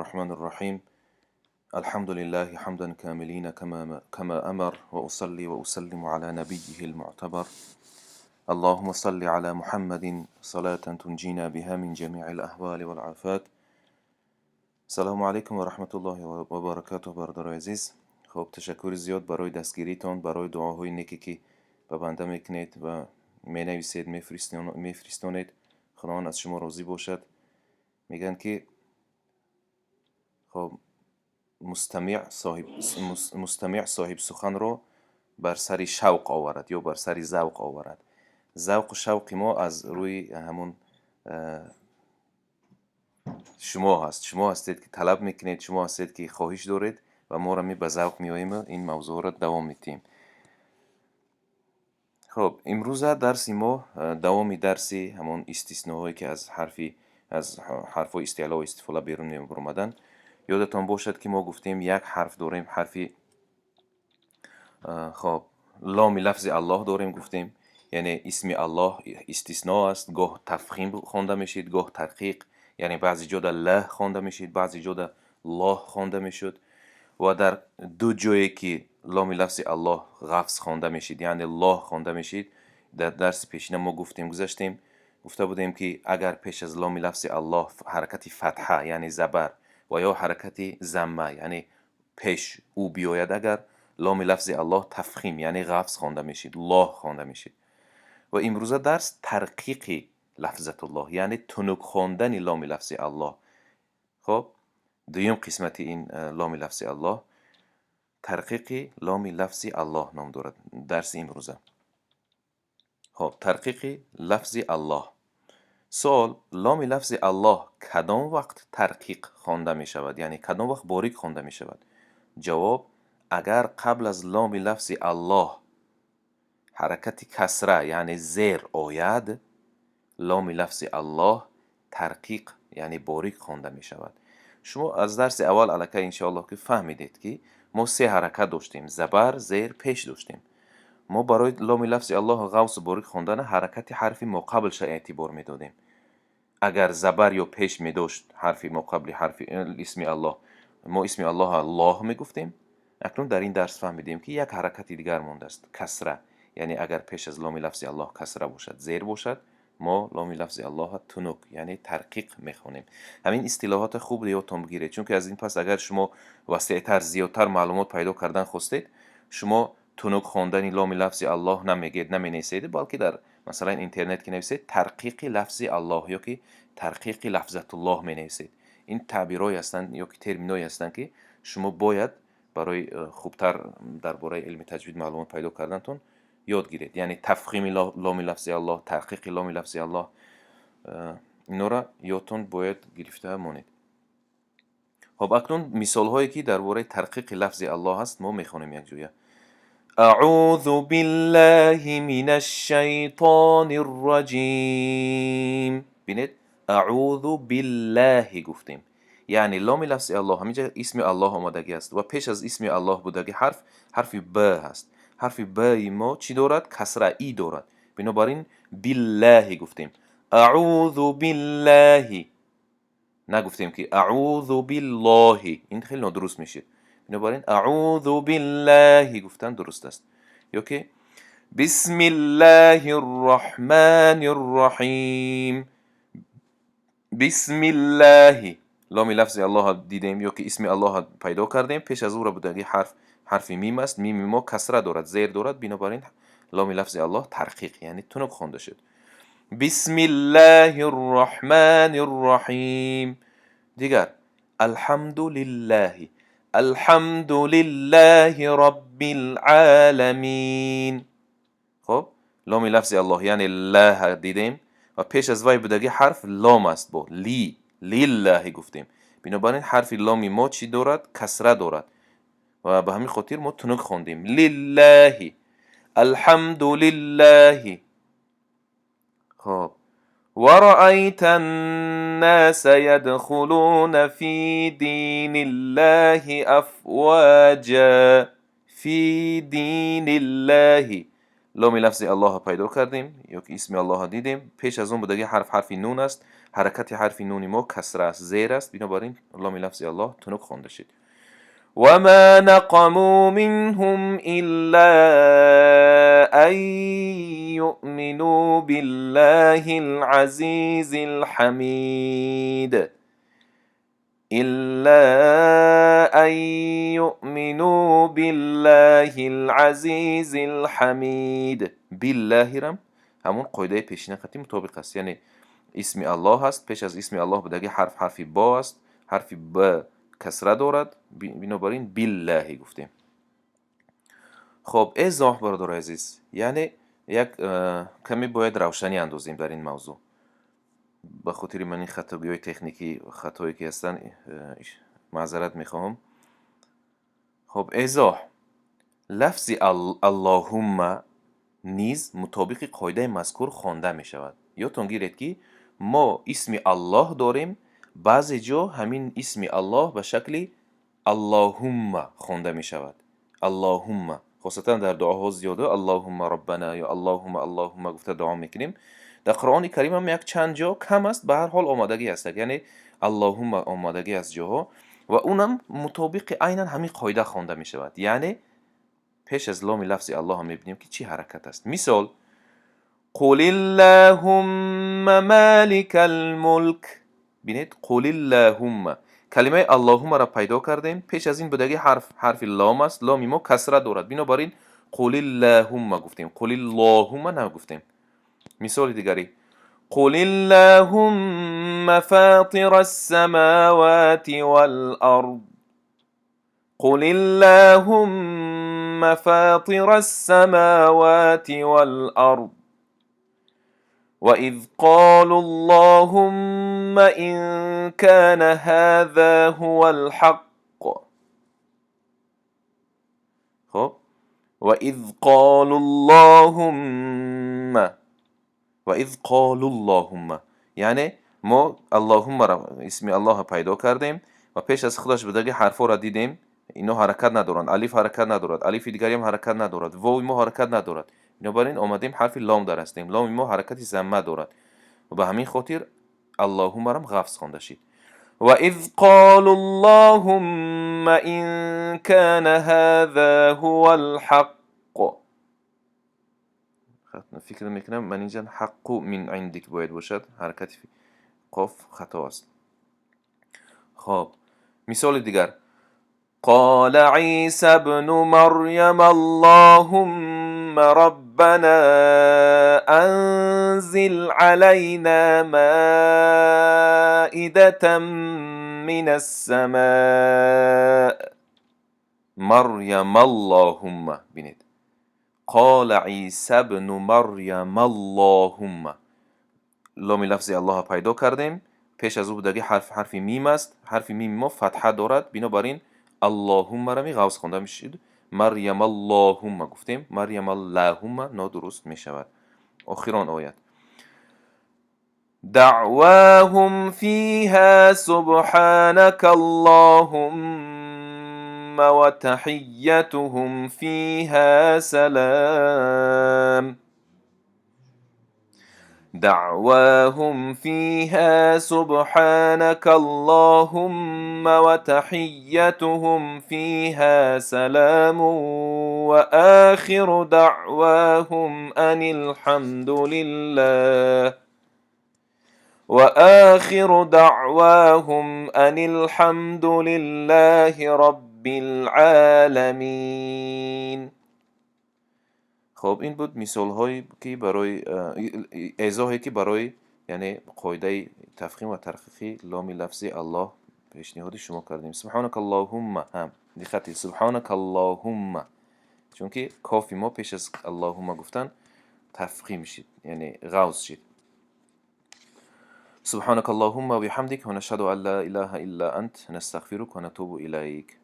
الرحمن الرحيم. الحمد لله حمدا كاملين كما أمر، وأصلي وأسلم على نبيه المعتبر. اللهم صل على محمد صلاة تنجينا بها من جميع الأهوال والآفات. السلام عليكم ورحمة الله وبركاته. Бародарои азиз, хуб, ташаккури зиёд барои дастгиритон, барои дуоҳои неке, ки ба банда мекунед ва менависед, мефиристонед. Худованд аз шумо розӣ бошад. Мегӯянд, ки хоб, мустамиъ соҳиб суханро бар сари шавқ оварад ё бар сари завқ оварад. Завқу шавқи мо аз рӯи ҳамун шумо ҳаст. Шумо ҳастед, ки талаб мекунед, шумо ҳастед, ки хоҳиш доред, ва моро ми ба завқ меоему ин мавзӯъро давом медиҳем. Хуб, имрӯза дарси мо давоми дарси ҳамон истисноҳое, ки аз ҳарфҳои истеъло ва истифола берун мебаромаданд. Ёдатон бошад, ки мо гуфтем, як ҳарф дорем, ҳарфи, хоб, ломи лафзи Аллоҳ дорем, гуфтем, яъне исми Аллоҳ истисно аст, гоҳ тафхим хонда мешид, гоҳ тарқиқ, яъне баъзе ҷода л хонда мешид, баъзе ҷода лоҳ хонда мешуд. Ва дар ду ҷое, ки ломи лафзи Аллоҳ ғафз хонда мешид, яъне лоҳ хонда мешид, дар дарси пешина мо гуфтем, гузаштем, гуфта будем, ки агар пеш аз ломи лафзи Аллоҳ ҳаракати фатҳа, яъне забар, ва ё ҳаракати замма, яъне пеш ӯ биёяд, агар ломи лафзи Аллоҳ тафхим, яъне ғафз хонда мешид, лоҳ хонда мешид. Ва имрӯза дарс тарқиқи лафзатуллоҳ, яъне тунук хондани ломи лафзи Аллоҳ. Хоб, дуюм қисмати ин ломи лафзи Аллоҳ, тарқиқи ломи лафзи Аллоҳ ном дорад дарси имрӯза. Хоб, тарқиқи лафзи Аллоҳ. Суол: ломи лафзи Аллоҳ кадом вақт тарқиқ хонда мешавад, яъне кадом вақт борик хонда мешавад? Ҷавоб: агар қабл аз ломи лафзи Аллоҳ ҳаракати касра, яъне зер ояд, ломи лафзи Аллоҳ тарқиқ, яъне борик хонда мешавад. Шумо аз дарси аввал аллакай, иншоаллоҳ, ки фаҳмидед, ки мо се ҳаракат доштем: забар, зер, пеш доштем. Мо барои ломи лафзи Аллоҳ ғавсу борик хондана ҳаракати ҳарфи моқаблша эътибор медодем. Агар забар ё пеш медошт ҳарфи моқабли ҳарфи исми Аллоҳ, мо исми Аллоҳа лоҳ мегуфтем. Акнун дар ин дарс фаҳмидем, ки як ҳаракати дигар мондааст, касра, яъне агар пеш аз ломи лафзи Аллоҳ касра бошад, зер бошад, мо ломи лафзи Аллоҳа тунук, яъне тарқиқ мехонем. Ҳамин истилоҳотро хуб ёдтон бигиред, чунки аз ин пас агар шумо васеътар, зиёдтар маълумот пайдо кардан хостед, шумо тунук хондани ломи лафзи Аллоҳ намегӯед, наменависед, балки дар, масалан, интернет ки нависед, тарқиқи лафзи Аллоҳ ё ки тарқиқи лафзатуллоҳ менависед. Ин таъбирҳое ҳастанд ё ки терминҳое ҳастанд, ки шумо бояд барои хубтар дар бораи илми таҷвид маълумот пайдо кардантон ёд гиред, яъне тафхими ломи лафзи Аллоҳ, тарқиқи ломи лафзи Аллоҳ, инора ёдтон бояд гирифта монед. Хоб, акнун мисолҳое, ки дар бораи тарқиқи лафзи Аллоҳ аст, мо мехонем якҷоя. أعوذ بالله من الشيطان الرجيم. Бинед, أعوذ بالله гуфтем, яъне ломи лафзи Аллоҳ, ҳаминҷа исми Аллоҳ омадагӣ аст ва пеш аз исми Аллоҳ будаги ҳарф, ҳарфи б ҳаст. Ҳарфи б-и мо чӣ дорад? Касра, и дорад. Бинобар ин بالله гуфтем. أعوذ بالله нагуфтем, ки أعوذ بالله, ин хеле нодуруст мешид. Бинобар ин أعوذ بالله гуфтан дуруст аст. Ё ки بسم الله الرحمن الرحيم. بسم الله, ломи лафзи Аллоҳа дидем ё ки исми Аллоҳа пайдо кардем, пеш аз ӯра будаги ҳарф, ҳарфи мим аст. Мими мо касра дорад, зер дорад, бинобар ин ломи лафзи Аллоҳ тарқиқ, яъне тунук хонда шуд. بسم الله الرحمن الرحيم. Дигар: الحمد لله، الحمد لله رب العالمين. Хоб, ломи лафзи Аллоҳ, яъне лаҳ дидем ва пеш аз вай будаги ҳарф лом аст, бо ли, لله гуфтем. Бинобар ин ҳарфи ломи мо чӣ дорад? Касра дорад ва ба ҳамин хотир мо тунук хондем: لله، الحمد لله. Хоб, ورأيت الناس يدخلون في دين الله أفواجا. في دين الله, ломи лафзи Аллоҳро пайдо кардем ё ки исми Аллоҳро дидем, пеш аз он будаги ҳарф, ҳарфи нун аст. Ҳаракати ҳарфи нуни мо касра аст, зер аст, бинобар ин ломи лафзи Аллоҳ тунук хонда шид. وما نقموا منهم إلا أن يؤمنوا بالله العزيز الحميد. إلا أن يؤمنوا بالله العزيز الحميد. Биллаҳирам ҳамон қоидаи пешина қатӣ мутобиқ аст, яъне исми Аллоҳ аст, пеш аз исми Аллоҳ будаги ҳарф ҳарфи бо аст, ҳарфи б касра дорад, бинобар ин биллаҳи гуфтем. Хоб, эзоҳ, бародарои азиз, яъне як каме бояд равшанӣ андозем дар ин мавзӯъ. Ба хотири ман ин хатогиҳои техникӣ, хатое ки ҳастанд, маъзарат мехоҳам. Хоб, эзоҳ: лафзи Аллоҳумма низ мутобиқи қоидаи мазкур хонда мешавад. Ёдтон гиред, ки мо исми Аллоҳ дорем, баъзе ҷо ҳамин исми Аллоҳ ба шакли Аллоҳумма хонда мешавад. Аллоҳумма, хосатан дар дуоҳо зиёда Аллоҳумма роббана ё Аллоҳумма, Аллоҳумма гуфта дуо мекунем. Дар Қуръони Каримам як чанд ҷо, кам аст, ба ҳар ҳол омадагӣ ҳастак, яъне Аллоҳумма омадагӣ аст ҷоҳо ва унам мутобиқи айнан ҳамин қоида хонда мешавад. Яъне пеш аз ломи лафзи Аллоҳам мебинем, ки чӣ ҳаракат аст. Мисол: قل اللهم مالك الملك. Бинед, قل اللهم, калимаи Аллоҳуммаро пайдо кардем, пеш аз ин будаги ҳарф ҳарфи лом аст, ломи мо касра дорад, бинобар ин قل اللهم гуфтем, قل اللهما нагуфтем. Мисоли дигарӣ: قل اللهم فاطر السماوات والأرض. قل اللهم فاطر السماوات والأرض. وإذ قالوا اللهم إن كان هذا هو الحق. خب، وإذ قالوا اللهم، وإذ قالوا اللهم, яъне мо Аллоҳуммаро, исми Аллоҳро пайдо кардем ва пеш аз худаш будаги ҳарфҳоро дидем, ино ҳаракат надоранд. Алиф ҳаракат надорад, алифи дигариам ҳаракат надорад, вови мо ҳаракат надорад. Бинобар ин омадем, ҳарфи лом дар ҳастем, ломи мо ҳаракати замма дорад ва ба ҳамин хотир Аллоҳуммарам ғафз хонда шид. وإذ قالوا اللهم إن كان هذا هو الحق. Фикр мекунам, ман инҷа حق من عندك бояд бошад, ҳаракати қоф хато аст. Хоб, мисоли дигар: قال عيسى ابن مريم اللهم ربنا أنزل علينا مائدة من السماء. مريم اللهم. Бинед, قال عيسى ابن مريم اللهم, ломи лафзи Аллоҳро пайдо кардем, пеш аз ӯ будаги ҳарф ҳарфи мим аст, ҳарфи мими мо фатҳа дорад, бинобар ин Аллоҳуммарами ғавз хонда мешуд. مريم اللهم гуфтем, مريم اللهما нодуруст мешавад. Охирон оят: دعواهم فيها سبحانك اللهم وتحيتهم فيها سلام. دعواهم فيها سبحانك اللهم وتحيتهم فيها سلام وآخر دعواهم أن الحمد لله وآخر دعواهم أن الحمد لله رب العالمين. Хоб, ин буд мисолҳое, ки барои эзоҳе, ки барои, яъне, қоидаи тафхим ва тарқиқи ломи лафзи Аллоҳ пешниҳоди шумо кардем. سبحانك اللهم ҳам диққати, سبحانك اللهم, чунки кофи мо пеш аз اللهم гуфтан тафхим шид, яъне ғавз шид. سبحانك اللهم وبحمدك ونشهد أن لا إله إلا أنت نستغفرك ونتوب إليك.